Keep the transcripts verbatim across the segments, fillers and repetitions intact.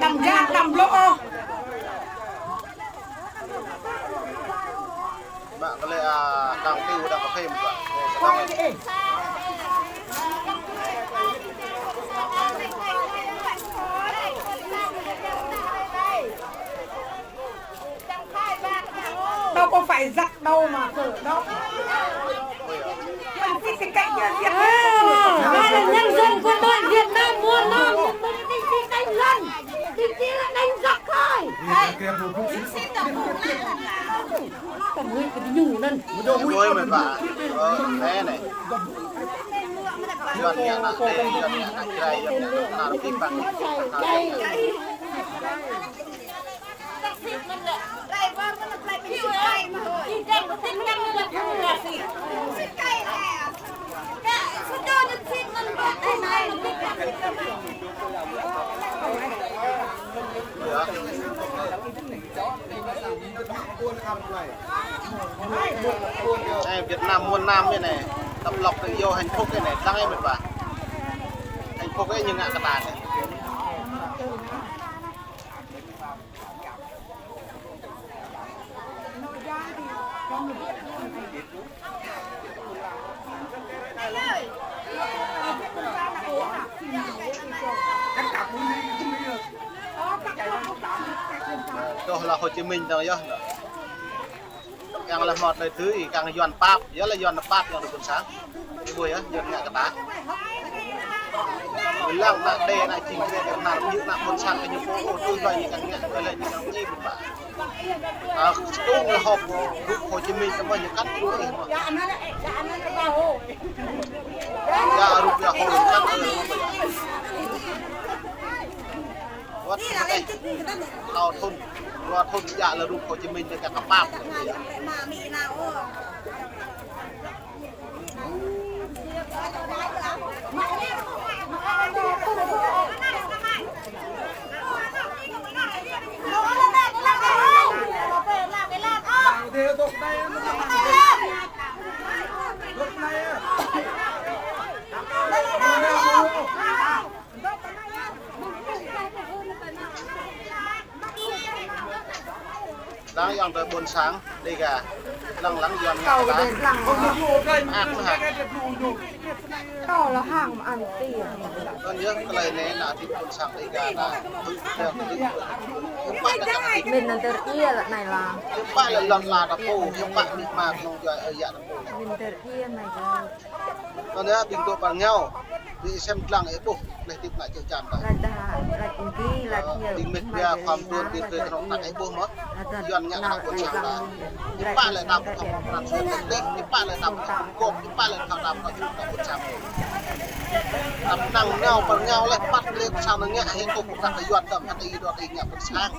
đăm gah, đăm blŏ ôh. Mă kơ lĕ, a, đang tiu đang kơ phim kơ. Đâu có phải giặc đâu mà khổ đâu. Mình chỉ cái cạnh kia Việt Nam. À, là nhân dân quân đội Việt Nam mua non, mình đi, đi đánh lận. Đi chỉ là đánh giặc thôi. Tao mới cái nhủ năn. Ôi, mệt vả. Ơ, thế này. Yuan nhà nặng tê, Yuan nhà nặng trai, Yuan nhà nặng tê, nặng tê bằng. Ê, Việt Nam muôn năm như này, tập lộc tự do hạnh phúc cái này, lăng em mệt vả. Hạnh phúc ấy nhưng ngã cái bàn này. Tuh lah Hồ Chí Minh dong yơh. Kiăng lah mơ̆t lĕ tui, kiăng Yuan pap, yơh lah Yuan pap kiăng tui ƀôn sang. Ƀu yơh, Yuan ngă kơ ta. Ƀu lăng ană đe, ană jing đe, ană ƀu, ană ƀôn sang kơ ñu pô, ôh, tui hloi ñu kiăng ngă, tui hloi ñu kiăng ngă, ƀu pă. A, kơtung lah hŏp, rup Hồ Chí Minh, tơma ñu kăn tui ih mơ̆n. Ya, rup ya Hồ, kăn tui ih mơ̆n. Wơ̆t kơ tơlơi. Klâo thŭn, klâo thŭn ya lĕ rup Hồ Chí Minh ñu kiăng kơ pap. Ơ, Lăng yang tơ ƀôn sang Đêga. Lăng lăng Yuan ngă ta. Ăt mơ̆ hă. Kâo lĕ hăng mơ̆n tih. Anŭn yơh tơlơi anai nă tip ƀôn sang Đêga ta. Hiư̆m pă ta čang tip. Mĭn anŭn tơ ia lĕ anai lah. Hiư̆m pă lĕ lŏn la ta pô, hiư̆m pă mĭn mă kơnung djuai ơi yă ta pô. Mĭn tơ ia anai lah. Anŭn yơh ƀing tŏ pơ rơngiao. Ƀing sem lăng ih ƀuh, leh tip nă čư̆ čan ta. Laĭ dah, laĭ ung ki, laĭ hiel. Ƀing mĕt wa khom tuan ƀing tơ kơnuk kơna ih ƀuh mơ̆. Yuan ngă kơ ƀôn sang ta. Ih pă lĕ ta ƀuh khom pran sui tơlih, ih pă lĕ ta ƀuh khom kop, ih pă lĕ ta ƀuh khom ƀôn sang. Tăp năng nao pơ rơngiao leh păt leh sang ngă hĭ tŏ kơnuk kơna Yuan tơm hăng ih dŏ ih ngă ƀôn sang.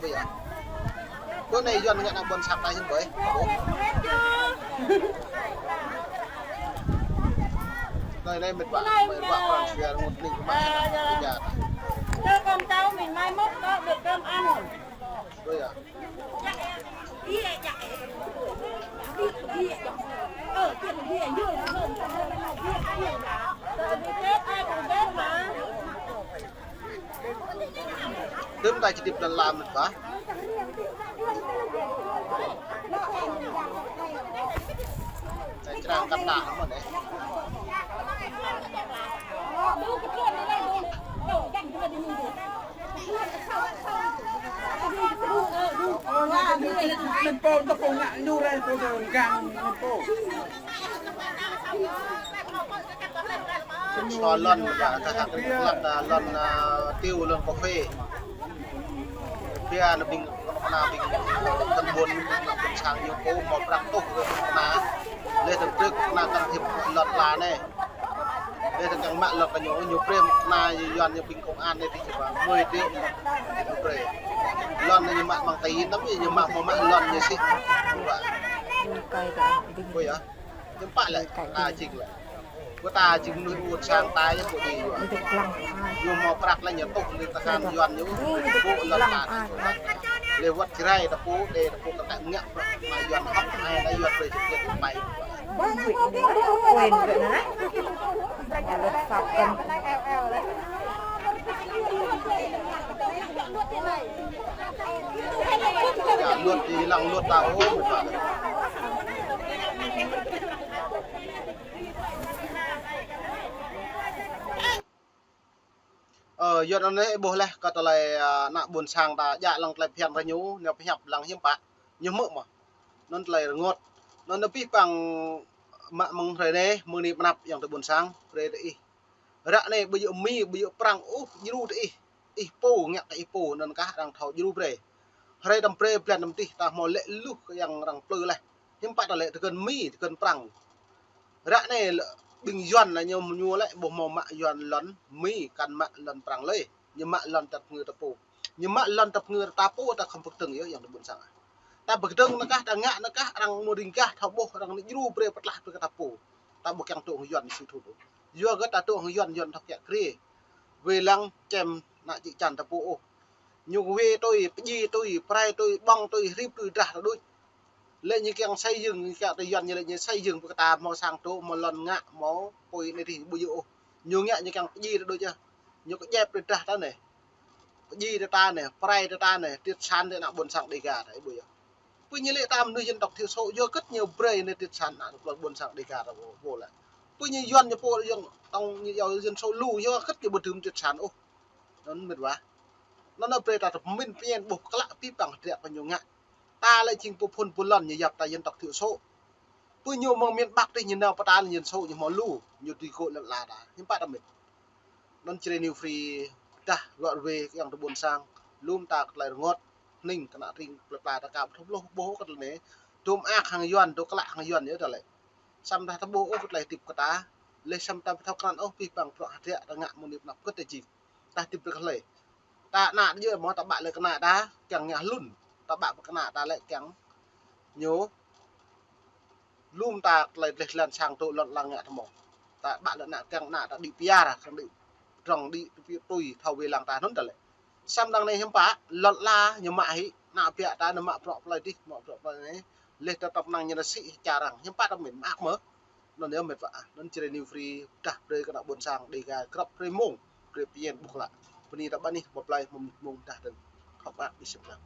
Ƀu yơh. Tơ anai Yuan ngă nă ƀôn sang ta hiư̆m ƀơi. Anai anai mĕt wa, mĕt wa pran sui rơngot ling kơ mă. Tơ kơm tao mĭn mai mŏt kơ được cơm ăn. Ƀu yơh. Tơm ta či tip lăn la mĕt wa. Črang kăm đa mơ̆n anai. Mĕt pô, mĕt pô ngă ñu rai pô dơ̆ng gang mĕt pô. Sua lŏn, ta hăk lăk, ta lŏn, a, tiu, lŏn kơphê. Pia nă ƀing, kơnuk kơna ƀing, a, kơnuk kơna ƀôn, ƀôn sang ñu pô, mơ̆ prăk tŭ kơnuk kơna. Leh tơm trơk kơnuk kơna kăn thip lŏn la anai. Leh tơm kiăng mă lŏn kơ ñu, ñu brơi kơnuk kơna Yuan ñu ƀing công an anai tih čơpa, mơi tih, ñu brơi. Lŏn anai ñu mă mơ̆ng tih, tơm ñu mă, mơ̆ mă lŏn ñu sĭ. Ƀu yơh. Hiư̆m pă lĕ, ta jing lĕ. Ƀu ta jing mơnuih ƀôn sang ta yơh ƀu djơ̆ yua. Ñu mơ̆ prăk lĕ ñu tŭ lĕ tơhan Yuan ñu. Ƀu lŏn ta. Lĕ wơ̆t Jrai ta pô, đe ta pô kơ ta ngă prăk. Mă Yuan hŏk, ai ta Yuan brơi čơkơ̆t ƀai. Yua luật ih lăng luật ta ôh. Ơ, Yuan anai ƀuh leh kơ tơlơi, a, nă ƀôn sang ta djă lăng tơlơi phiăn ră ñu, ñu pơhiăp lăng hiư̆m pă, ñu hmư̆ mơ̆. Anŭn tơlơi rơngot. Anŭn abih bang mă mơ̆ng hrơi anai, mơ̆ng anai pơ anăp yang tơ ƀôn sang, hrơi tơ ih. Ră anai ƀu djơ̆ Mi, ƀu djơ̆ Prăng ôh, djru tơ ih. Ih pô, ngă kơ ih pô, anŭn kah arăng thâo djru brơi. Hrơi tơm brơi blan tơm tih, ta hmâo lĕ luh kơ yang arăng plư leh. Hiư̆m pă ta lĕ tơgơ̆n Mi, tơgơ̆n Prăng. Ră anai lĕ ƀing Yuan anai ñu, ñu lĕ ƀu hmâo mă Yuan lŏn Mi, kăn mă lŏn Prăng lơi. Ñu mă lŏn tăp ngư ta pô. Ñu mă lŏn tăp ngư ta pô ta khŏm pơkơdơ̆ng yơh yang tơ ƀôn sang. Ta pơkơdơ̆ng anŭn kah, ta ngă anŭn kah, arăng mơ̆ ring kah, thâo ƀuh arăng anai djru brơi pơtlaih brơi kơ ta pô. Ta ƀu kiăng tŭ hăng Yuan sui thun ôh. Yua kơ ta tŭ hăng Yuan, Yuan thâo kiă kriê. Wai lăng čem nă čư̆ čan ta pô ôh. Ñu wai tui, pơdjai tui, prai tui, ƀơ̆ng tui, hrip tui, drah tui đôč. Lĕ ñu kiăng xây dựng, ñu kiăng tơ Yuan ñu lĕ ñu xây dựng pơ kơ ta hmâo sang tŭ, hmâo lŏn ngă, hmâo apui anai tih ƀu djơ̆ ôh. Ñu ngă ñu kiăng pơdjai tui đôč yơh. Ñu kơjĕp tui drah ta anai. Pơdjai tui ta anai, prai tui ta anai, triệt sản tui nă ƀôn sang Đêga ta ƀu djơ̆. Pơ ñu lĕ ta mơnuih dân tộc thiểu số, yua kơ ñu brơi anai triệt sản nă ƀôn sang Đêga ta pô, pô lĕ. Pơ ñu Yuan ñu pô yơ̆ng tŏng ñu yua dân số lu, yua kơ ñu ƀu dưm triệt sản ôh. Anŭn mĕt wa. Anŭn brơi ta tơpơmĭn pơñen ƀuh klă abih bang hơdră kơ ñu ngă. Ta lĕ jing pô phŭn pô lŏn ñu yap ta dân tộc thiểu số. Pơ ñu mơ̆ng miền Bắc tih ñu nao pơ ta lĕ dân số ñu hmâo lu, ñu tui gơ̆ lŏn la ta. Hiư̆m pă ta mĭn. Anŭn Jrai New Free dah rơwang rơwe kơ yang tơ ƀôn sang, lŏm ta kơ tơlơi rơngot, hning kơ nă tring plơi pla ta ka ƀu thâo hluh ƀuh kơ tơlơi anai. Dŏ mơak hăng Yuan, dŏ klă hăng Yuan yơh ta lĕ. Samơ̆ ta ƀuh ôh kơ tơlơi hơdip kơ ta, leh samơ̆ ta ƀu thâo krăn ôh abih bang bruă hơdră ta ngă mơ̆ng anai pơ anăp kơ ta jing. Ta hơdip rơkơi leh. Ta ană ta djơ̆ mơ̆ ta ƀă lĕ kơ ană ta, kiăng ngă hlŭn. Ta ƀă pơ kơ ană ta lĕ kiăng ñu lŏm ta tơlơi gleh glan sang tŭ lŏn lăng ngă ta mơ̆. ta ƀă lĕ ană kiăng ană ta đĭ pia ra, kiăng đĭ, drŏng đĭ tui, tui thâo wai lăng ta anŭn ta lĕ. Samơ̆ đăng anai hiư̆m pă, lŏn ala ñu mă hĭ, ană ƀiă ta ñu mă bruă plơi dih, mă bruă plơi anai. Leh ta tŏp năng ñu nao sĭ čar arăng, hiư̆m pă ta mĭn mơak mơ̆. Anŭn yơh met wa, anŭn Jrai New Free, dah brơi kơ ană ƀôn sang, Dega, grăp brơi mông, brơi pơñen ƀuh klă. Bơni ta ƀă anih, ƀơi plơi mơ̆ng, mơ̆ng dah dơ̆ng. Khŏm ƀă, ƀiă sĭt lăng.